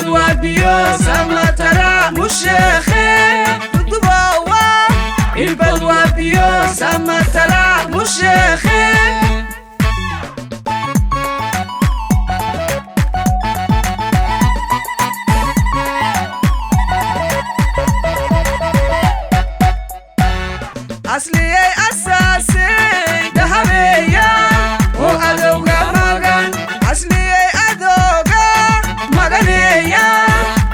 Ilbad waa biyo samatara musheekhe dubawa. Ilbad waa biyo samatara musheekhe. Asliyey asaasey dahabeeya oo adowga magan. Asliyey adooga maganeeya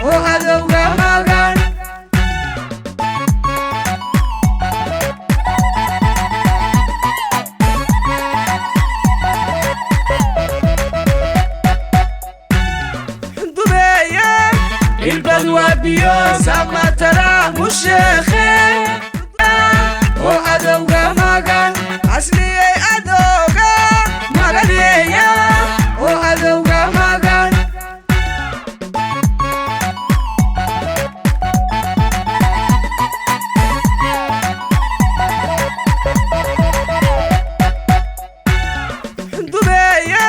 oo adowga magan. Xundubeeya ilbad waa biyo samatara musheekhe oo adowga magan. Asliyey adooga maganeeya oo adowga magan. Xundubeeya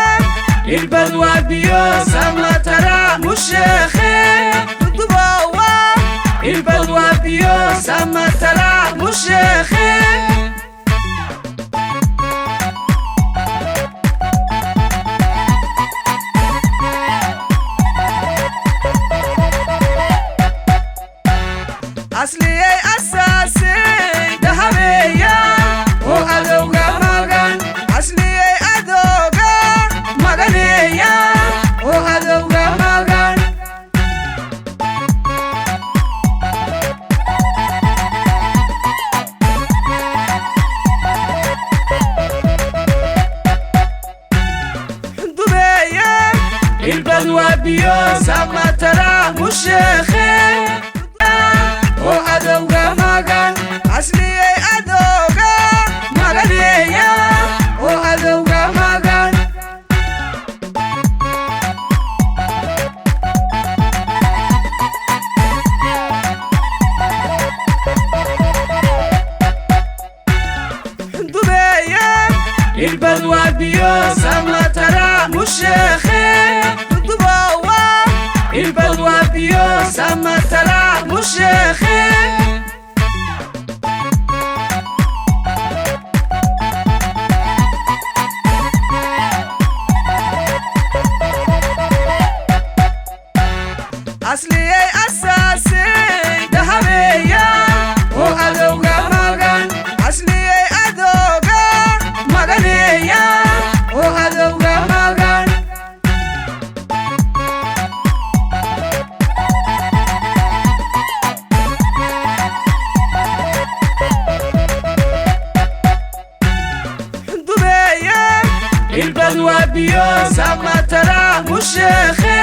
ilbad waa biyo samatara musheekhe dubawa. Ilbad waa biyo samatara musheekhe. Asliyey asaasey dahabeeya oo adowga magan. Asliyey adooga maganeeya oo adowga magan. Xundubeeya ilbad waa biyo samatara musheekhe oo adowga magan. Asliyey adooga maganeeya oo adowga magan. Xundubeeya ilbad waa biyo samatara musheekhe dubawa. Ilbad waa biyo samatara musheekhe. Asliyey asaasey dahabeeya oo adowga magan. Asliyey adooga maganeeya oo adowga magan. Xundubeeya ilbad waa biyo samatara musheekhe.